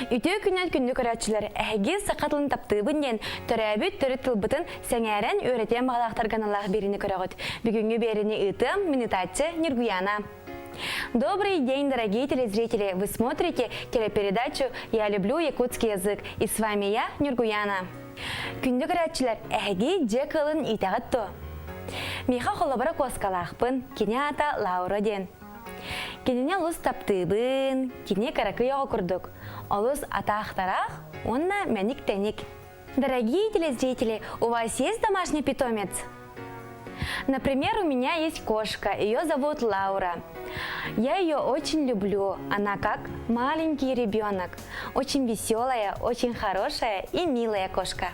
Үтүө күннэн күндү көрөөччүлэр, эһиги саха тылын таптыыбын диэн төрөөбүт төрүт тылбытын сэҥээрэн үөрэтиэн баҕалаахтарга аналлаах биэриини көрөҕүт. Бүгүҥҥү биэриини ыытыам минутааччы Ньургуяна. Добрый день, дорогие телезрители! Вы смотрите телепередачу «Я люблю якутский язык» и с вами я, Ньургуяна. Күндү көрөөччүлэр, эһиги дьиэ кыылын иитэҕит дуо? Миэхэ холобура куоскалаахпын, кини аата Лаура диэн. Кинини олус таптыыбын, кини кыракый оҕо курдук, олус атаахтараах уонна мэник-тэник. Дорогие телезрители, у вас есть домашний питомец? Например, у меня есть кошка, ее зовут Лаура. Я ее очень люблю, она как маленький ребенок, очень веселая, очень хорошая и милая кошка.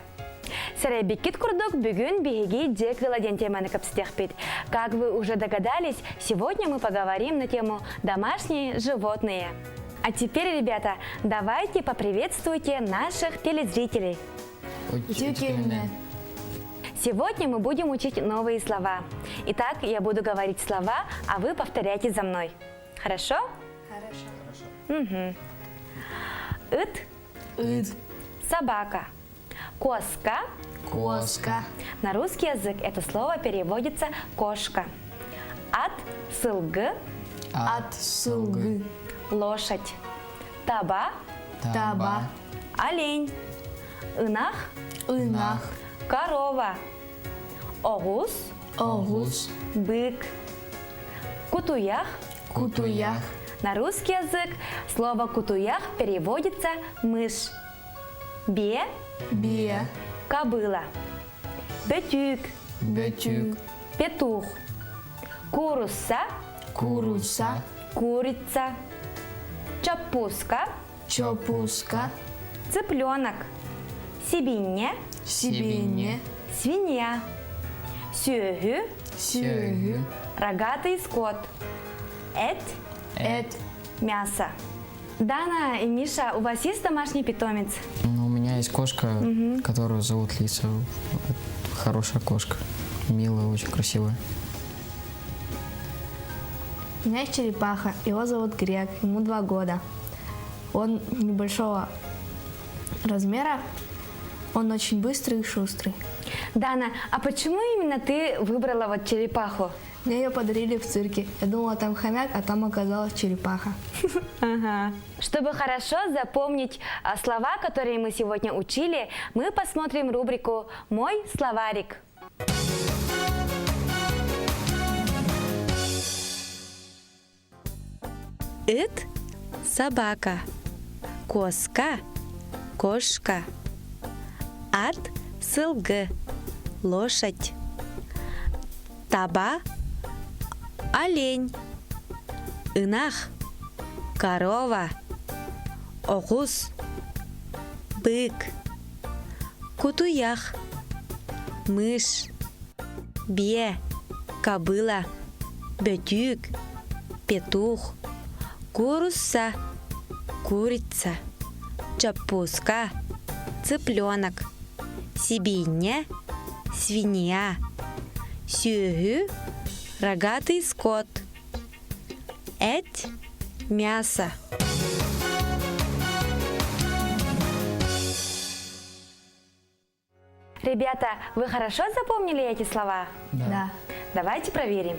Сэрэйбиккит курдук бүгүн биһиги дьиэ кыыла диэн теманы кэпсэтиэхпит. Как вы уже догадались, сегодня мы поговорим на тему «Домашние животные». А теперь, ребята, давайте поприветствуйте наших телезрителей. Сегодня мы будем учить новые слова. Итак, я буду говорить слова, а вы повторяйте за мной. Хорошо? Хорошо. Угу. Ыт. Ыт. Собака. Куоска. Куоска. На русский язык это слово переводится кошка. Ат сылгы. Ат сылгы. Лошадь. Таба. Таба. Олень. Ынах. Ынах. Корова. Оҕус. Оҕус. Бык. Кутуйах. Кутуйах. На русский язык слово кутуйах переводится мышь. Биэ. Биэ. Кобыла. Бөтүүк. Бөтүүк. Петух. Куурусса. Куурусса. Курица. Чоппууска. Чоппууска. Цыпленок. Сибиинньэ. Сибиинньэ. Свинья. Сүөһү. Сүөһү. Рогатый скот. Эт. Эт. Мясо. Дана и Миша, у вас есть домашний питомец? Ну, у меня есть кошка, угу. которую зовут Лиса. Хорошая кошка. Милая, очень красивая. У меня есть черепаха. Его зовут Грек. Ему два года. Он небольшого размера. Он очень быстрый и шустрый. Дана, а почему именно ты выбрала вот черепаху? Мне ее подарили в цирке. Я думала, там хомяк, а там оказалась черепаха. Ага. Чтобы хорошо запомнить а, слова, которые мы сегодня учили, мы посмотрим рубрику «Мой словарик». Ыт – собака, куоска – кошка, ат – сылгы, лошадь, таба – олень, ынах – корова, оҕус – бык, кутуйах – мышь, биэ – кобыла, бөтүүк петух куурусса курица чоппууска цыпленок сибиинньэ свинья сүөһү рогатый скот эт мясо Ребята, вы хорошо запомнили эти слова? Да. да. Давайте проверим.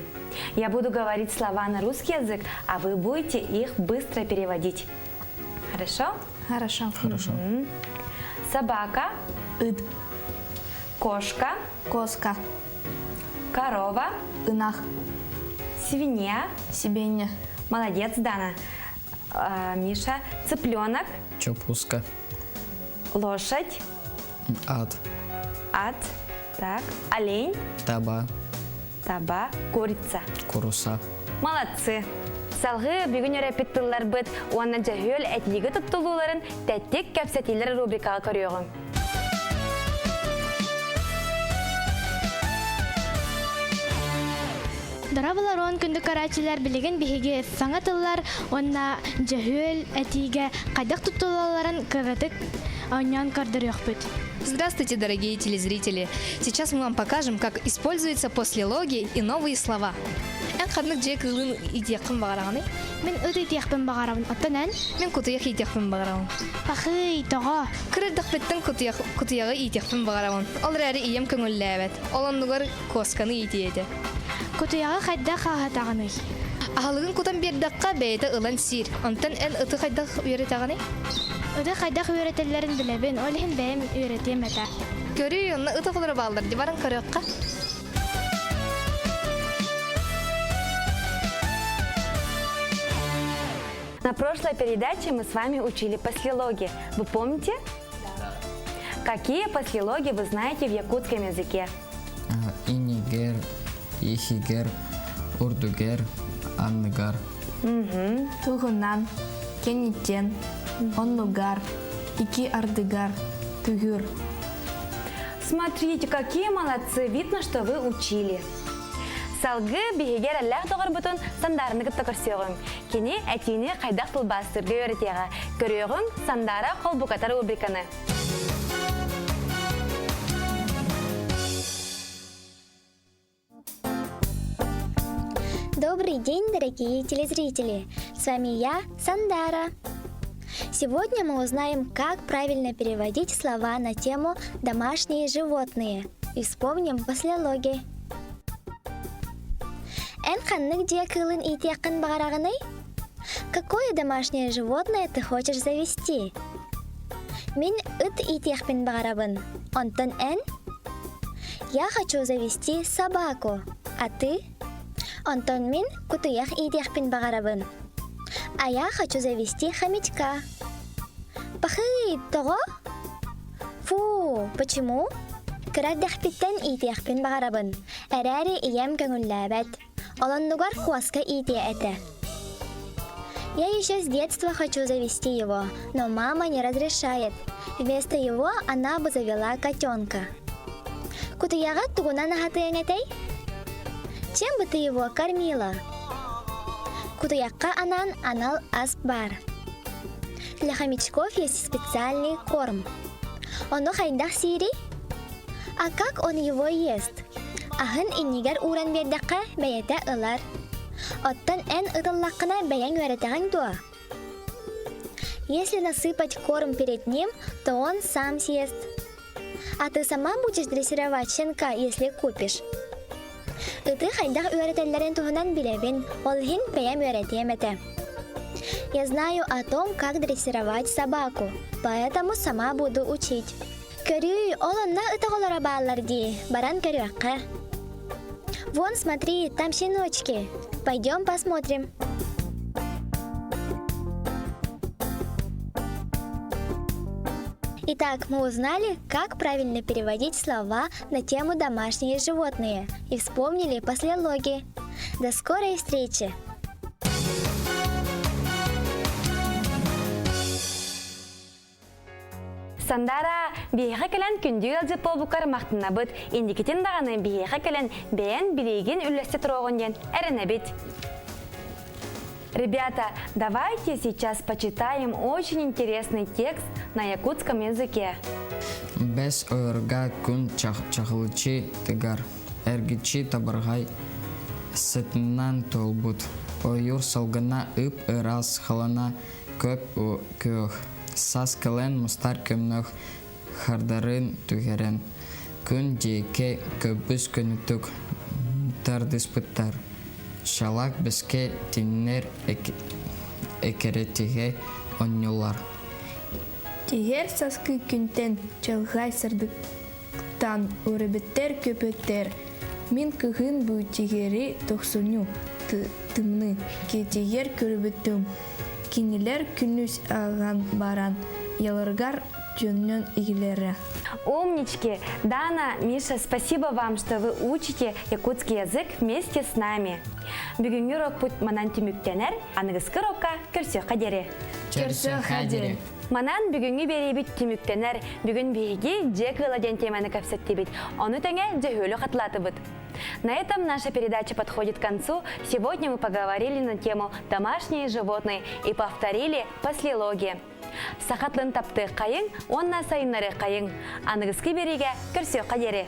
Я буду говорить слова на русский язык, а вы будете их быстро переводить. Хорошо? Хорошо. Хорошо. Угу. Собака. Ыт. Кошка. Куоска. Корова. Ынах. Свинья. Сибиинньэ. Молодец, Дана. А, Миша. Цыпленок. Чоппууска. Лошадь. Ат. Ат. Так. Олень. Таба. Таба. Курица. Куурусса. Молодцы. Салгыы бүгүн үөрэппит тылларбыт уонна дьөһүөл этиигэ туттулууларын тэттик кэпсэтиилэр рубрикаҕа көрүөҕүҥ. Дорооболоруон күндү көрөөччүлэр билигин биһиги саҥа тыллар уонна дьөһүөл этиигэ хайдах туттулалларын кыратык оонньоон көрдөрүөхпүт. Здравствуйте, дорогие телезрители! Сейчас мы вам покажем, как используются послелоги и новые слова. Эн ханнык дьиэ кыылын иитиэххин баҕараҕыный? Мин ыт иитиэхпин баҕарабын, оттон эн? Мин кутуйах иитиэхпин баҕарабын. Пахый, тоҕо? Кыра эрдэхпиттэн кутуйах, кутуйаҕы иитиэхпин баҕарабын. Ол эрээри ийэм көҥүллээбэт. Ол оннугар куосканы иитиэ этэ. Кутуйаҕы хайдах аһатаҕыный? Аһылыгын кутан биэрдэххэ, бэйэтэ ылан сиир. Онтон эн ыты хайдах үөрэтэҕиний? Ыты хайдах үөрэтэллэрин билэбин, ол иһин бэйэм үөрэтиэм этэ. Көрүүй, онно ыт оҕолоро бааллар дии, баран көрүөххэ. На прошлой передаче мы с вами учили послелоги. Вы помните? Да. Какие послелоги вы знаете в якутском языке? Инигер, ихигер, урдугер, анныгар. Угу. Тугунан, кенитен, оннугар, ики ардыгар, түгүр. Смотрите, какие молодцы! Видно, что вы учили. Салгыы биһиги эрэллээх доҕорбутун Сандаараны кытта көрсүөҕүҥ. Кини этиини хайдах тылбаастыырга үөрэтиэҕэ. Көрүөҕүҥ Сандаара холбукатар рубриканы. Добрый день, дорогие телезрители! С вами я, Сандара. Сегодня мы узнаем, как правильно переводить слова на тему «домашние животные» и вспомним послелоги. Эн ханнык дьиэ кыылын иитиэххин баҕараҕыный? Какое домашнее животное ты хочешь завести? Мин ыт иитиэхпин баҕарабын. Онтон эн? Я хочу завести собаку. А ты? Онтон мин кутуйах иитиэхпин баҕарабын. А я хочу завести хомячка. Пахы, тоҕо? Фу, почему? Кыра эрдэхпиттэн иитиэхпин баҕарабын. Эрээри ийэм көҥүллээбэт. Олоннугар куоска иитиэ этэ. Я еще с детства хочу завести его, но мама не разрешает. Вместо его она бы завела котенка. Кутуйаҕа тугунан аһатыаҥ этэй? Чем бы ты его кормила? Кутуйахха анаан анал ас баар. Для хомячков есть специальный корм. Ону хайдах сиирий? А как он его ест? Аһын иннигэр ууран биэрдэххэ, бэйэтэ ылар. Оттон эн ытыллаххына бэйэҥ үөрэтэҕиҥ дуо? Если насыпать корм перед ним, то он сам съест. А ты сама будешь дрессировать щенка, если купишь? Ыты хайдах үөрэтэллэрин туһунан билэбин, ол иһин бэйэм үөрэтиэм этэ. Я знаю о том, как дрессировать собаку, поэтому сама буду учить. Көрүүй, ол онно ыт оҕолоро бааллар дии, баран көрүөххэ. Вон, смотри, там щеночки. Пойдем посмотрим. Итак, мы узнали, как правильно переводить слова на тему «домашние животные» и вспомнили послелоги. До скорой встречи! Сандара, биһиэхэ кэлэн күндү ыалдьыт буолбуккар махтанабыт. Инникитин даҕаны биһиэхэ кэлэн бэйэн билиигин үллэстэ туруоҕун диэн эрэнэбит. Ребята, давайте сейчас почитаем очень интересный текст на якутском языке. Бэс ойорга күн чахылыччы тыгар, эргиччи табарҕай сытынан туолбут. Ойуур салгына ып-ыраас халана көп күөх, саас кэлэн мустар көмнөх хардарын түһэрэн, күн диэки көбүс көнөтүк тардыспыттар. Шалак бэскэ тиннэр экирэтиһэ онньулар. Тиһэр саскы күнтэн чалҕай сырдыктан өрөбүттэр көпөттөр. Мин кыһын бу тиһэри тохсунньу тымныы киэтигэр көрбүтүм. Кинилэр күнүс ааҕан баран, яларыгар төннөн иһилэрэ. Умнички! Дана, Миша, спасибо вам, что вы учите якутский язык вместе с нами. Бүгүҥҥү урокпут манан түмүктэнэр, аныгыскы урокка көрсүөххэ диэри. Көрсүөххэ диэри. Манан бүгүҥҥү биэриибит түмүктэнэр. Бүгүн биһиги дьиэ кыыла диэн теманы кэпсэттибит. Ону тэҥэ дьөһүөлү хатылаатыбыт. На этом наша передача подходит к концу. Сегодня мы поговорили на тему «Домашние животные» и повторили послелоги. Саха тылын таптыаххайыҥ уонна сайыннарыаххайыҥ. Аныгыскы биэриигэ көрсүөххэ диэри!